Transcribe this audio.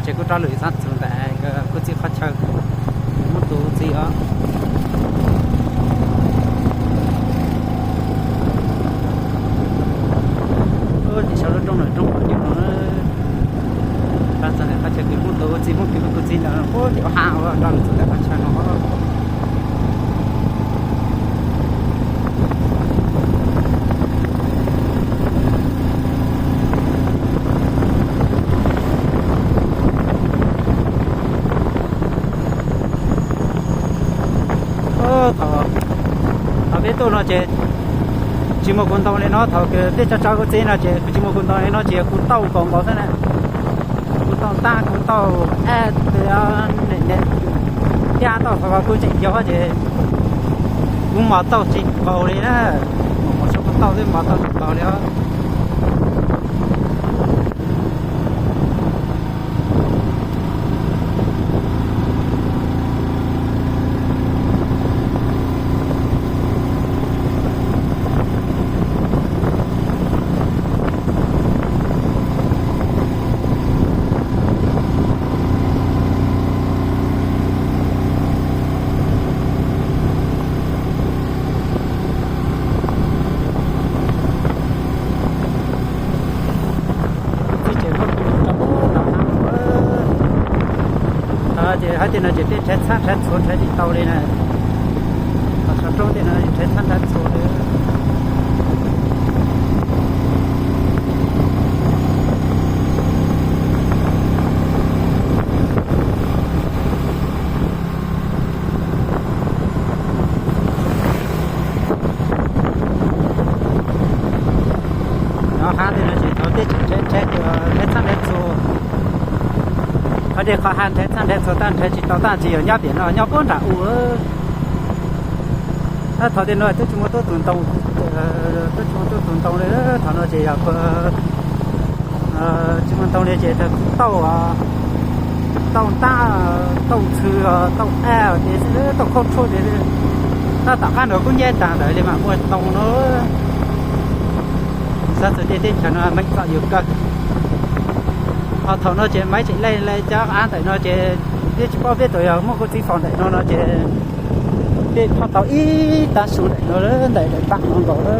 Ces kuv rov lwm xab txug ntawm kuv txiv qhov chaw, muab tus txiv os. Ub, tim saum lub roob no roob qhov ncauj no, rov txog ntawm qhov chaw kws muab tus txiv, muab kws kuv txiv ntawd, ub, tim ua ha ua rov lwm txug ntawm qhov chaw no. Thaum, thaum peb tuaj no ces tsis muaj kuv ntoo li no, thaum kws peb tso tso kuv txiv no ces kuv tsis muaj kuv ntoo li no ces kuv tauj nkaus nkaus xwb na. Kuv tauj ntab, kuv tauj ab, thiab tauj thaum kuv tseem yau ces kuv mos tauj tsis nkaus li na. Mos mos tso kuv tauj xwb mos tauj tsis nkaus li os. Txiv tseem muab kuv rau tom hav no. Ces hais tias no ces peb nrhav txhab nrhav txhua nrhav tsis tau li na. Qhov saum roob tej no nrhav txhab nrhav txhua li. Nov hav tej no ces thaum tej tseem nrhav nrhav txhab nrhav txhua, qhov dej qhov hav nrhav txhab nrhav txhua tab nrhav tsis tau tab sis yog nyob pem no nyob puag nram u. Thaum tej no twb tsis muaj tuab tug ntoo, twb tsis muaj tuab tug ntoo li. Thaum no ces yog tsis muaj ntoo li ces tauj, tauj ntab, tauj ntxhw, tauj ab ces xwb, tauj khaub tshuaj ces xwb. Tab tom qab no kuj nyab tag ntawd li mas muaj ntoo no. Xav txog tej teb chaws no meej txom yus kawg. Ho thaum no ces maiv tseem laij laij cov av ntawm no ces peb tsis paub peb tus yog muaj kuv txiv faus ntawm no no ces peb phob tau ib tag su ntawm no, ntawm daim npab no nkaus lawm.